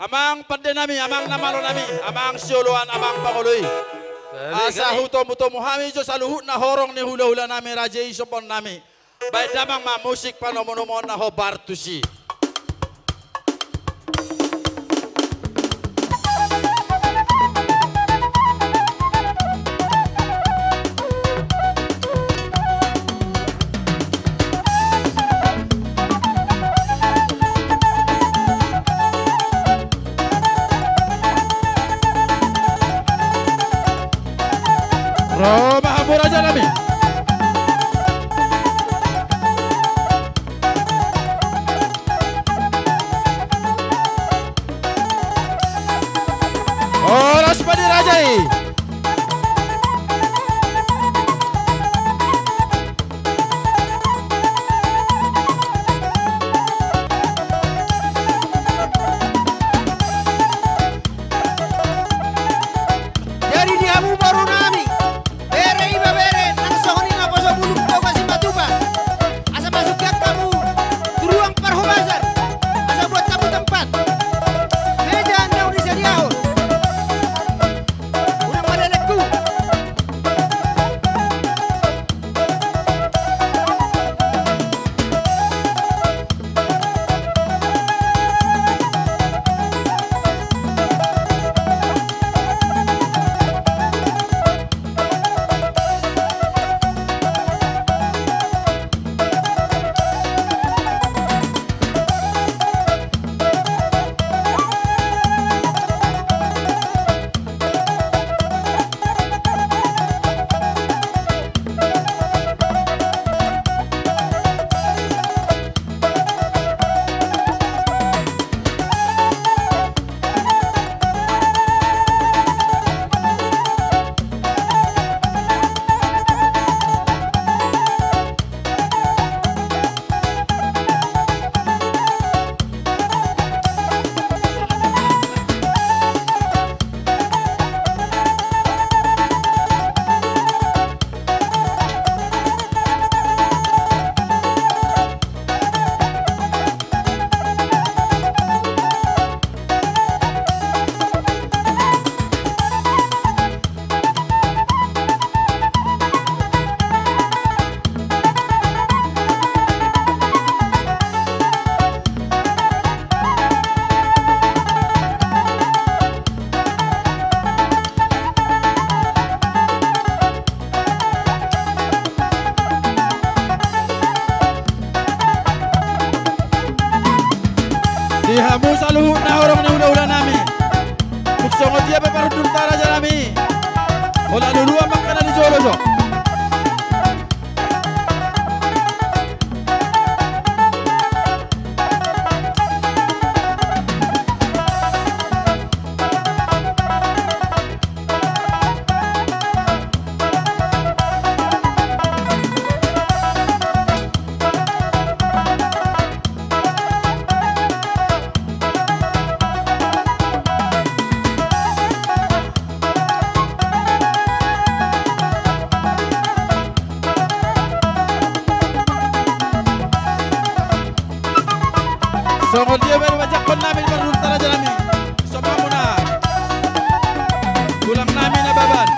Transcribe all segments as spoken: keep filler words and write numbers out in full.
Amang pande nami, amang na malo nami, amang sioloan, amang pangoloi. Asa hutomu-tomu hami jo saluhutna horong ni hula-hula nami, raja i sombong nami. Baen damang ma musik panomu-nomuon na hombar tusi. Ro ma hamu raja nami. Horas ma di raja i. Jadi di hamu boru nami, bere i ma bere, nang songon i naposo bulung toga sipatupa. Asa masuk di angka hamu tu ruang parhobasan, asa buat hamu tempat. Meja naung disediahon. Unang madalekku. Di hamu saluhutna horong ni hula-hula nami. Tung songon dia pe parhundulta raja nami. Holan luluan ma angka na di jolo jo. Songon dia baru bajakkon nami di parhundulta raja nami. Sombong muna. Tulang nami Nababan.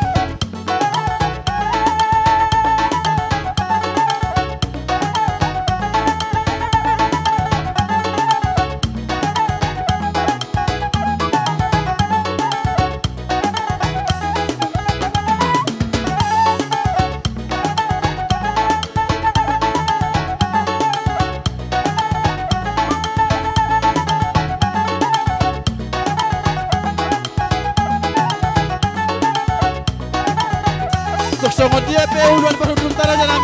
Tung songon dia pe uluan parhundulta raja nami.